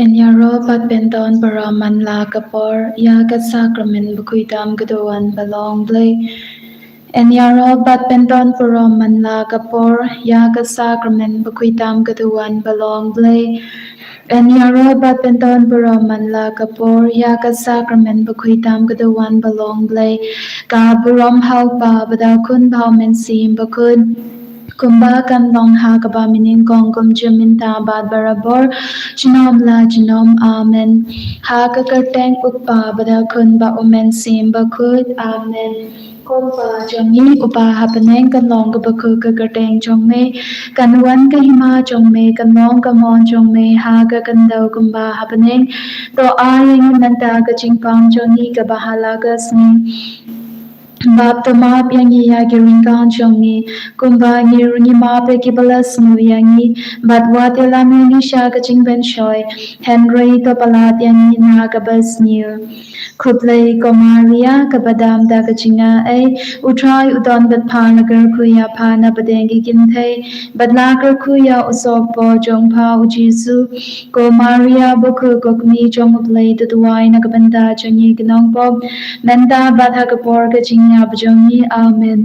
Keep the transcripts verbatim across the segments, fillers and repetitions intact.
Yn ïaroh bad pyndon burom man la ka por ïa ka sakramen bakhuid tam ka duwan ba long Blei. Yn ïaroh bad pyndon burom man la ka por ïa ka sakramen bakhuid tam ka duwan ba long Blei. Yn ïaroh bad pyndon burom man la ka por ïa ka sakramen bakhuid tam ka duwan ba long Blei. Ka burom ha u Kpa bad ha u Khun bad ha u Mynsiem Bakhuid, kumba kan long ha kaba mynnyngkong, kum jong mynta bad barabor, junom la junom. Amen. Ha ka kyrteng u Kpa bad u Khun bad u Mynsiem Bakhuid. Amen. Ko Kpa jong ngi uba ha bneng, kan long kaba khuid ka kyrteng jong me, kan wan ka hima jong me, kan long ka mon jong me ha ka khyndew kumba ha bneng. To ai ïa ngi mynta ka jingpang jong ngi kaba ha la ka sngi. Bad to map ïa ngi ïa ki ryngkang jong ngi, kumba ngi ruh ngi map ïa kiba la sngewsih ïa ngi. Bad wat ïalam ïa ngi sha ka jingpynshoi, hynrei to palat ïa ngi na kaba sniew. Khublei ko Maria, kaba dam da ka jingaiei, u Trai u don bad pha, na kyrkhu ïa pha na pdeng ki kynthei, bad la kyrkhu ïa u sohpop jong pha u Jisu. Ko Maria bakhuid, ko Kmie jong u Blei, to duwai na ka bynta jong ngi ki nongpop, mynta bad ha ka por ka jingïap jong ngi. Amen.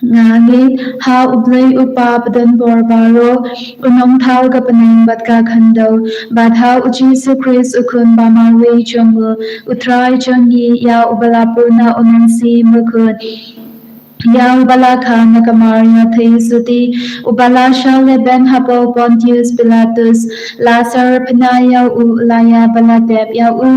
Nga ngeit ha u Blei u Kpa badonbor baroh, u nongthaw ka bneng bad ka khyndew, bad ha u Jisu Khrist u Khun bamarwei jong u, u Trai jong ngi, ïa uba la pun na u Mynsiem Bakhuid, ïa uba la kha na ka Maria Theisotti, uba la shah lehbeiñ hapoh Pontius Pilatus, la syrphna ïa u, u la ïap bad la tep ïa u,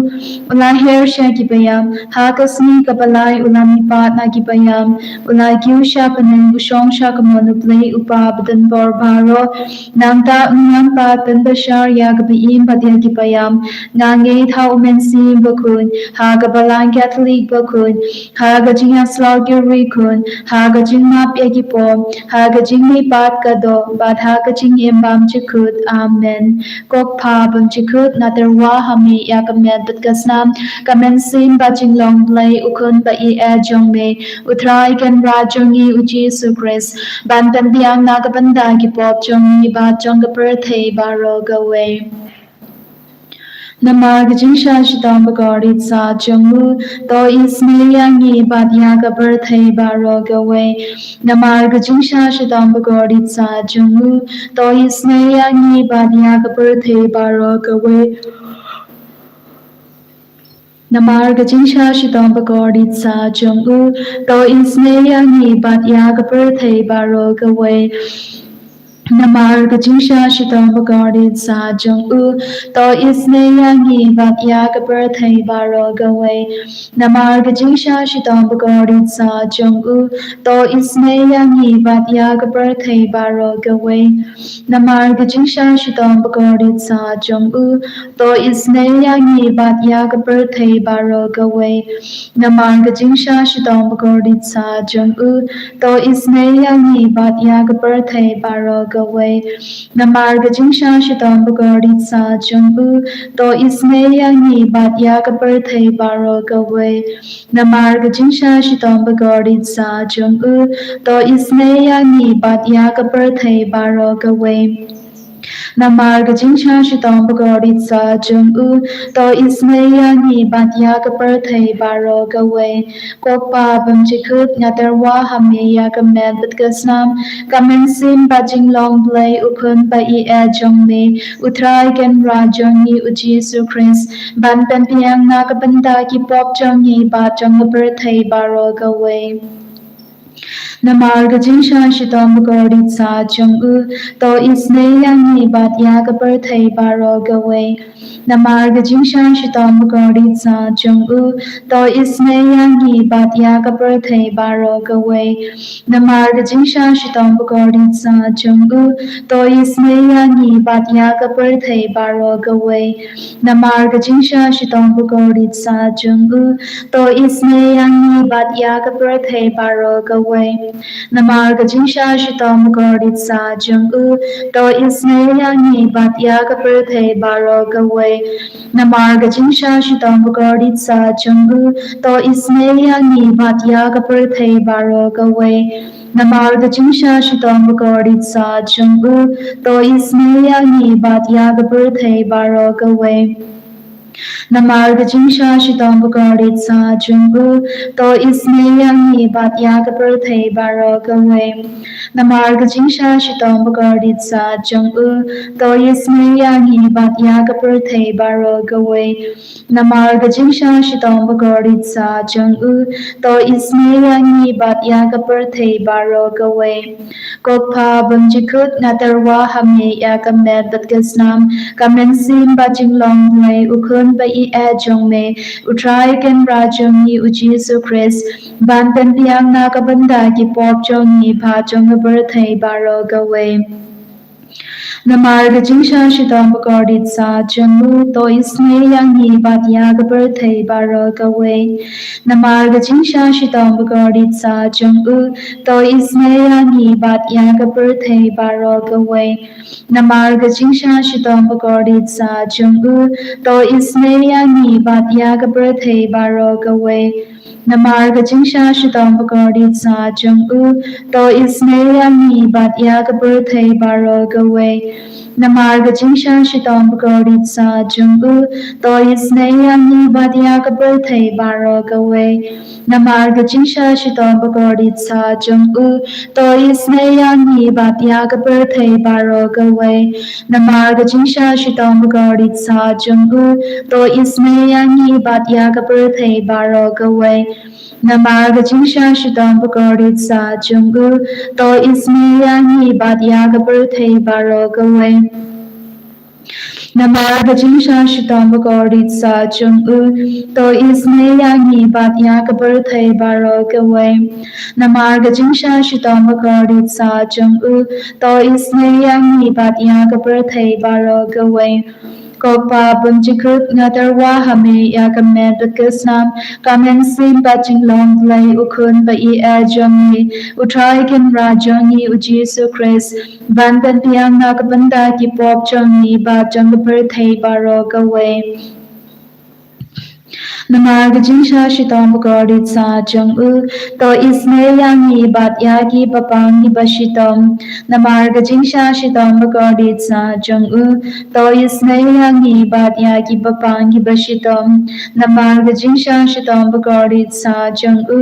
u la her sha kiba ïap, ha ka sngi kaba lai u la mihpat na kiba ïap, u la kiew sha bneng, u shong sha kamon u Blei u Kpa badonbor baroh. Nangta un ïam pat pynbishar ïa kiba im bad ïa kiba ïap. Nga ngeit ha u Mynsiem Bakhuid, ha ka Balang Katholik bakhuid, ha ka jingïasyllok ki riewkhuid, ha ka jingmap ïa ki pop, ha ka jingmihpat ka doh, bad ha ka jingim bymjukut. Amen. Ko Kpa bymjukut, nga tyrwa ha me ïa ka met bad ka snam, ka mynsiem bad jinglong Blei, u Khun ba ïeit jong me, u Trai Kynrad jong ngi u Jisu Khrist, ban pynbiang na ka bynta ki pop jong ngi bad jong ka pyrthei baroh kawei. Namar ka jingshah shitom bakordit sah jong u, to isynei ïa ngi bad ïa ka pyrthei baroh kawei. Namar ka jingshah shitom bakordit sah jong u, to isynei ïa ngi bad ïa ka pyrthei baroh kawei. Namar ka jingshah shitom bakordit sah jong u, to isynei ïa ngi bad ïa ka pyrthei baroh kawei. Namar ka jingshah shitom bakordit sah jong u, to isynei ïa ngi bad ïa ka pyrthei baroh kawei. Namar ka jingshah shitom bakordit sah jong u, to isynei ïa ngi bad ïa ka pyrthei baroh kawei. Namar ka jingshah shitom bakordit sah jong u, to isynei ïa ngi bad ïa ka pyrthei baroh kawei. Namar ka jingshah shitom bakordit sah jong u, to isynei ïa ngi bad ïa ka pyrthei baroh kawei. Namar ka jingshah shitom bakordit sah jong u, to isynei ïa ngi bad ïa ka pyrthei baroh kawei. Namar ka jingshah shitom bakordit sah jong u, to isynei ïa ngi bad ïa ka pyrthei baroh kawei. Namar ka jingshah shitom bakordit sah jong u, to isynei ïa ngi bad ïa ka pyrthei baroh kawei. Ko Kpa bymjukut, nga tyrwa ha me ïa ka met bad ka snam, ka mynsiem bad jinglong Blei, u Khun ba ïeit jong me, u Trai Kynrad jong ngi u Jisu Khrist, ban pynbiang na ka bynta ki pop jong ngi bad jong ka pyrthei baroh kawei. Namar ka jingshah shitom bakordit sah jong u, to isynei ïa ngi bad ïa ka pyrthei baroh kawei. Namar ka jingshah shitom bakordit sah jong u, to isynei ïa ngi bad ïa ka pyrthei baroh kawei. Namar ka jingshah shitom bakordit sah jong u, to isynei ïa ngi bad ïa ka pyrthei baroh kawei. Namar ka jingshah shitom bakordit sah jong u, to isynei ïa ngi bad ïa ka pyrthei baroh kawei. Namar ka jingshah shitom bakordit sah jong u, to isynei ïa ngi bad ïa ka pyrthei baroh kawei. Namar ka jingshah shitom bakordit sah jong u, to isynei ïa ngi bad ïa ka pyrthei baroh kawei. Namar ka jingshah shitom bakordit sah jong u, to isynei ïa ngi bad ïa ka pyrthei baroh kawei. Namar ka jingshah shitom bakordit sah jong u, to isynei ïa ngi bad ïa ka pyrthei baroh kawei. Namar ka jingshah shitom bakordit sah jong u, to isynei ïa ngi bad ïa ka pyrthei baroh kawei. Namar ka jingshah shitom bakordit sah jong u, to isynei ïa ngi bad ïa ka pyrthei baroh kawei. Ko Kpa bymjukut, nga tyrwa ha me ïa ka met bad ka snam, ka mynsiem bad jinglong Blei, u Khun ba ïeit jong me, U Trai Kynrad jong ngi U Jisu Khrist, ban pynbiang na ka bynta ki pop jong ngi bad jong ka pyrthei baroh kawei. Namar ka jingshah shitom bakordit sah jong u, to isynei ïa ngi bad ïa ka pyrthei baroh kawei. Namar ka jingshah shitom bakordit sah jong u, to isynei ïa ngi bad ïa ka pyrthei baroh kawei. Namar ka jingshah shitom bakordit sah jong u, to isynei ïa ngi bad ïa ka pyrthei baroh kawei. Namar ka jingshah shitom bakordit sah jong u, to isynei ïa ngi bad ïa ka pyrthei baroh kawei. Namar ka jingshah shitom bakordit sah jong u, to isynei ïa ngi bad ïa ka pyrthei baroh kawei. Namar ka jingshah shitom bakordit sah jong u, to isynei ïa ngi bad ïa ka pyrthei baroh kawei. Namar ka jingshah shitom bakordit sah jong u, to isynei ïa ngi bad ïa ka pyrthei baroh kawei. Namar ka jingshah shitom bakordit sah jong u, to isynei ïa ngi bad ïa ka pyrthei baroh kawei. Namar ka jingshah shitom bakordit sah jong u, to isynei ïa ngi bad ïa ka pyrthei baroh kawei. Namar ka jingshah shitom bakordit sah jong u, to isynei ïa ngi bad ïa ka pyrthei baroh kawei. Ko Kpa bymjukut, nga tyrwa ha me ïa ka met bad ka snam, ka mynsiem bad jinglong Blei, u Khun ba ïeit jong ngi, U Trai Kynrad jong ngi U Jisu Khrist, ban pynbiang na ka bynta ki pop jong ngi bad jong ka pyrthei baroh kawei. Namar ka jingshah shitom bakordit sah jong u, to isynei ïa ngi bad ïa ki bapang kiba shitom. Namar ka jingshah shitom bakordit sah jong u, to isynei ïa ngi bad ïa ki bapang kiba shitom. Namar ka jingshah shitom bakordit sah jong u,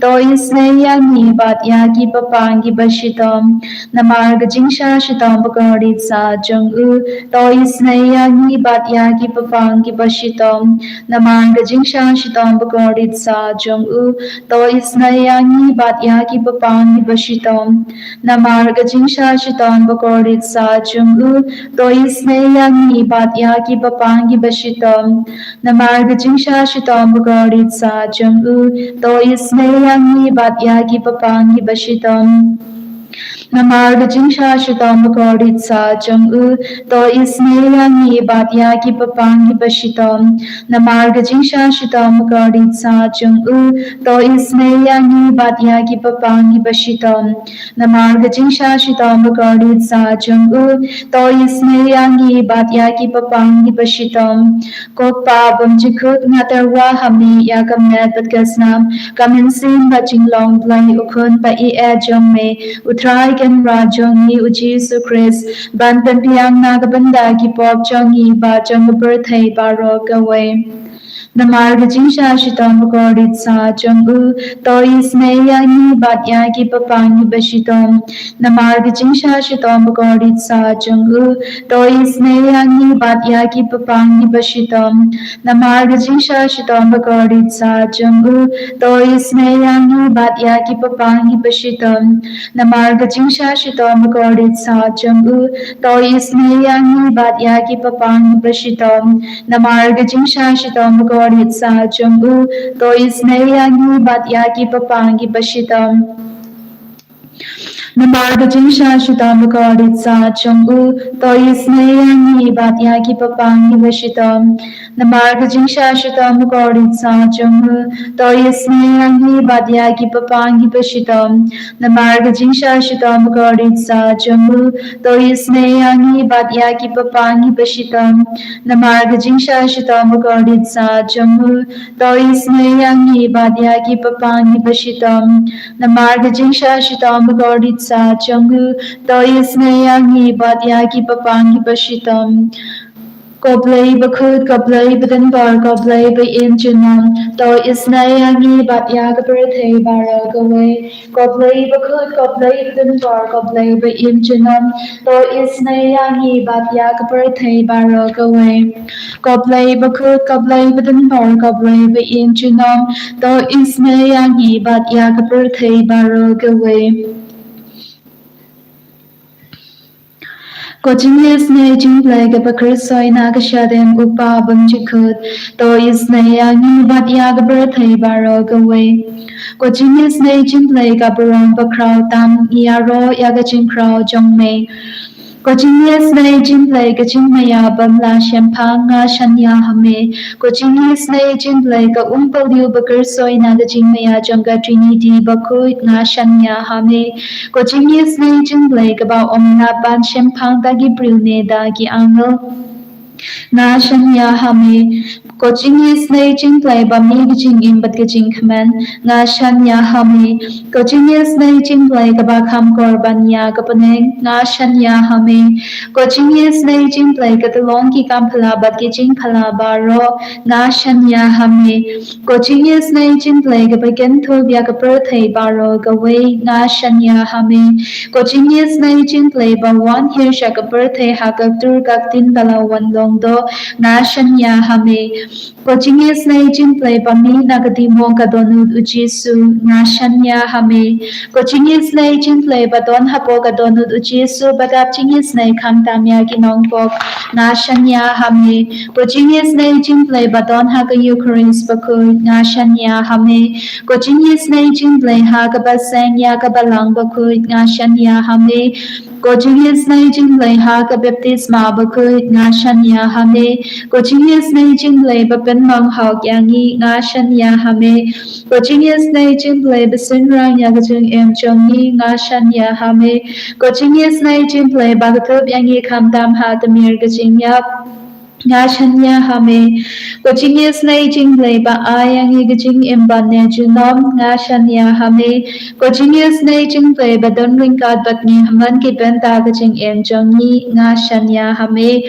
to isynei ïa ngi bad ïa ki bapang kiba shitom. Namar ka jingshah shitom bakordit sah jong u, to isynei ïa ngi bad ïa ki bapang kiba shitom. Namar ka jingshah shitom bakordit sah jong u, to isynei ïa ngi bad ïa ki bapang kiba shitom. Namar ka jingshah shitom bakordit sah jong u, to isynei ïa ngi bad ïa ki bapang kiba shitom. Namar ka jingshah shitom bakordit sah jong u, to isynei ïa ngi bad ïa ki bapang kiba shitom. Namar ka jingshah shitom bakordit sah jong u, to isynei ïa ngi bad ïa ki bapang kiba shitom. Namar ka jingshah shitom bakordit sah jong u, to isynei ïa ngi bad ïa ki bapang kiba shitom. Namar ka jingshah shitom bakordit sah jong u, to isynei ïa ngi bad ïa ki bapang kiba shitom. Ko Kpa bymjukut, nga tyrwa ha me ïa ka met bad ka snam, ka mynsiem bad jinglong Blei, u Khun ba ïeit jong me, U Trai Kynrad jong ngi U Jisu Khrist, ban pynbiang na ka bynta ki pop jong ngi bad jong ka pyrthei baroh kawei. Namar ka jingshah shitom bakordit sah jong u, to isynei ïa ngi bad ïa ki bapang kiba shitom. Namar ka jingshah shitom bakordit sah jong u, to isynei ïa ngi bad ïa ki bapang kiba shitom. Namar ka jingshah shitom bakordit sah jong u, to isynei ïa ngi bad ïa ki bapang kiba shitom. Namar ka jingshah shitom bakordit sah jong u, to isynei ïa ngi bad ïa ki bapang kiba shitom. Namar ka jingshah shitom bakordit sah jong u, to isynei ïa ngi bad ïa ki bapang kiba shitom. Namar ka jingshah shitom bakordit sah jong u, to isynei ïa ngi bad ïa ki paidbah kiba shitom. Namar ka jingshah shitom bakordit sah jong u, to isynei ïa ngi bad ïa ki paidbah kiba shitom. Namar ka jingshah shitom bakordit sah jong u, to isynei ïa ngi bad ïa ki paidbah kiba shitom. Namar ka jingshah shitom bakordit sah jong u, to isynei ïa ngi bad ïa ki paidbah kiba shitom. Namar ka jingshah shitom bakordit sah jong u, to isynei ïa ngi bad ïa ki paidbah kiba shitom. Ko Blei bakhuid, ko Blei badonbor, ko Blei baïeit junom, to isynei ïa ngi bad ïa ka pyrthei baroh kawei. Ko Blei bakhuid, ko Blei badonbor, ko Blei baïeit junom, to isynei ïa ngi bad ïa ka pyrthei baroh kawei. Ko Blei bakhuid, ko Blei badonbor, ko Blei baïeit junom, to isynei ïa ngi bad ïa ka pyrthei baroh kawei. Ko jingisynei jong U Blei kaba khuid shuh na ka shadem u Kpa bymjukut, to isynei ïa ngi bad ïa ka pyrthei baroh kawei. Ko jingisynei jong U Blei ka burom bakhraw tam, ngi ïaroh ïa ka jingkhraw jong me. Ko jingisynei jong U Blei ka jingmaïa bym lah shemphang, nga shaniah ha me. Ko jingisynei jong U Blei ka umpohliew bakhuid shuh na ka jingmaïa jong ka Trinity bakhuid, nga shaniah ha me. Ko jingisynei jong U Blei kaba ym lah ban shemphang da ki briew ne da ki angel, nga shaniah ha me. Ko jingisynei jong U Blei ba mih ka jingim bad ka jingkmen, nga shaniah ha me. Ko jingisynei jong U Blei kaba kham kor ban ïa ka bneng, nga shaniah ha me. Ko jingisynei jong U Blei ka tyllong ki kam phylla bad ki jingphylla baroh, nga shaniah ha me. Ko jingisynei jong U Blei kaba kynthup ïa ka pyrthei baroh kawei, nga shaniah ha me. Ko jingisynei jong U Blei ba wan hiar sha ka pyrthei ha ka ktur ka ktien ba la wan long doh, nga shaniah ha me. Ko jingisynei jong U Blei ba mih na ka dimo ka dohnud u Jisu, nga shaniah ha me. Ko jingisynei jong U Blei ba don hapoh ka dohnud u Jisu ba dap jingisynei khamtam ïa ki nongpop, nga shaniah ha me. Ko jingisynei jong U Blei ba don ha ka Eukharist bakhuid, nga shaniah ha me. Ko jingisynei jong U Blei ha kaba seng ïa ka Balang bakhuid, nga shaniah ha me. Ko jingisynei jong U Blei ha ka baptisma bakhuid, nga shaniah ha me. Ko jingisynei jong U Blei ba pynmong hok ïa ngi, nga shaniah ha me. Ko jingisynei jong U Blei ba synran ïa ka jingim jong ngi, nga shaniah ha me. Ko jingisynei jong U Blei ba ka thup ïa ngi khamtam ha ka mir ka jingïap, nga shaniah ha me. Ko jingisynei jong U Blei ba ai ïa ngi ka jingim ban ne junom, nga shaniah ha me. Ko jingisynei jong U Blei ba don ryngkat bad ngi ha man ki bynta ka jingim jong ngi, nga shaniah ha me.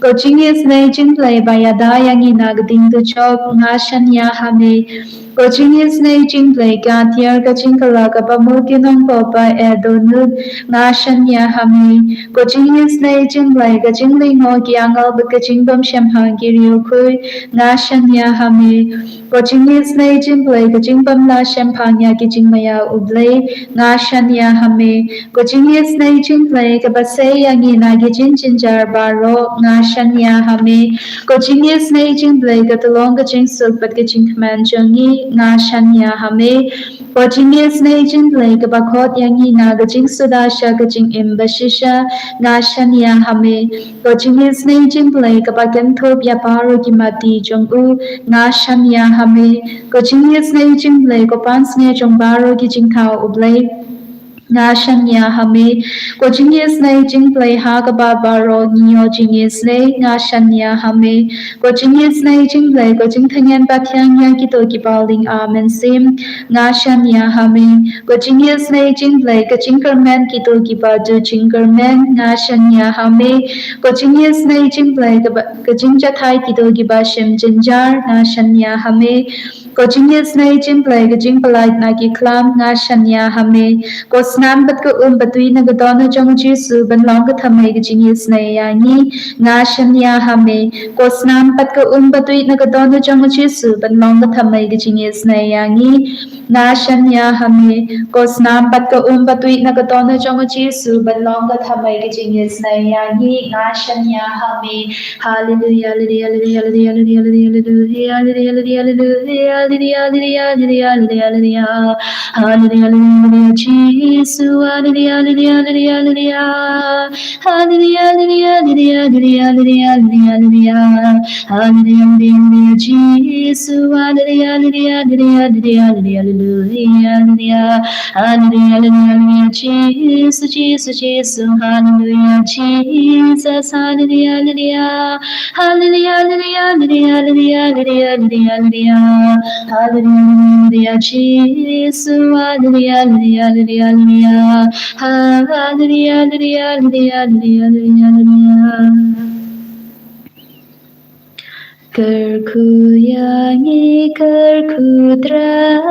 Ko jingisynei jong U Blei ba ïada ïa ngi na ka ding dujok, nga shaniah ha me. Ko jingisynei jong U Blei ka tiar ka jingkylla kaba mut ki nongpop ba eh dohnud, nga shaniah ha me. Ko jingisynei jong U Blei ka jinglyngngoh ki angel bad ka jingbymshemphang ki riewkhuid, nga shaniah ha me. Ko jingisynei jong U Blei ka jingbymlah shemphang ïa ki jingmaïa U Blei, nga shaniah ha me. Ko jingisynei jong U Blei kaba sei ïa ngi na ki jingjynjar baroh, nga shaniah ha me. Ko jingisynei jong U Blei ka tyllong ka jingsuk bad ka jingkmen jong ngi, nga shaniah ha me. Ko jingisynei jong U Blei kaba khot ïa ngi na ka jingsuda sha ka jingim bashisha, nga shaniah ha me. Ko jingisynei jong U Blei kaba kynthup ïa baroh ki mati jong u, nga shaniah ha me. Ko jingisynei jong U Blei ko pansngiat jong baroh ki jingthaw U Blei, nga shaniah ha me. Ko jingisynei jong U Blei ha kaba baroh ngi ïoh jingisynei, nga shaniah ha me. Ko jingisynei jong U Blei ko jingtyngen pathiang ïa kito kiba ling ar mynsiem, nga shaniah ha me. Ko jingisynei jong U Blei ka jingkyrmen kito kiba duh jingkyrmen, nga shaniah ha me. Ko jingisynei jong U Blei kaba ka jingjathai kito kiba shim jynjar, nga shaniah ha me. Ko jingisynei jong U Blei ka jingpyllait na ki khlam, nga shaniah ha me. Ko snam bad ka um ba tuid na ka dohnud jong u Jisu ban long ka thymmai ka jingisynei ïa ngi, nga shaniah ha me. Ko snam bad ka um ba tuid na ka dohnud jong u Jisu ban long ka thymmai ka jingisynei ïa ngi, nga shaniah ha me. Ko snam bad ka um ba tuid na ka dohnud jong u Jisu ban long ka thymmai ka jingisynei ïa ngi, nga shaniah ha me. Hallelujah, hallelujah, hallelujah, hallelujah, hallelujah, hallelujah, hallelujah, hallelujah, hallelujah, hallelujah, hallelujah, hallelujah, hallelujah, hallelujah, hallelujah, hallelujah, Jesus. Jisu, haleluya, haleluya, haleluya, haleluya. Haleluya, haleluya, haleluya, haleluya, haleluya, haleluya. Haleluya, haleluya, haleluya, Jisu, haleluya, haleluya, haleluya, haleluya, haleluya, haleluya. Haleluya, haleluya, haleluya, Jisu, Jisu, Jisu, haleluya, Jesus, haleluya, haleluya. Haleluya, haleluya, haleluya, haleluya, haleluya, haleluya, haleluya. Haleluya, haleluya, Jisu, haleluya, haleluya, haleluya, haleluya. Haleluya, haleluya, haleluya, haleluya, haleluya, haleluya. Kyrkhu ïa ngi, kyrkhu Trai.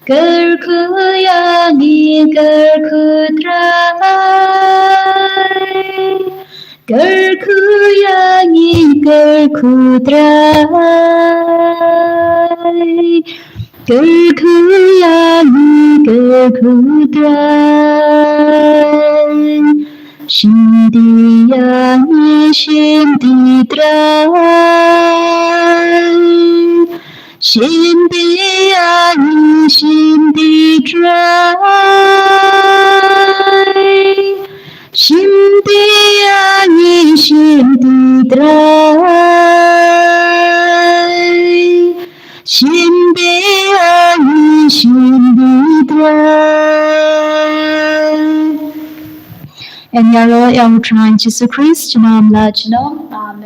Kyrkhu ïa ngi, kyrkhu Trai. Kyrkhu ïa ngi, kyrkhu Trai. Kyrkhu ïa ngi, kyrkhu Trai. Shim ti ïa ngi, shim ti Trai. Shim ti ïa ngi, shim ti Trai. Shim ti ïa ngi, shim ti Trai. Shim ti ïa ngi, shim ti Trai. Yn ïaroh ïa u Trai Jisu Khrist, junom la junom. Amen.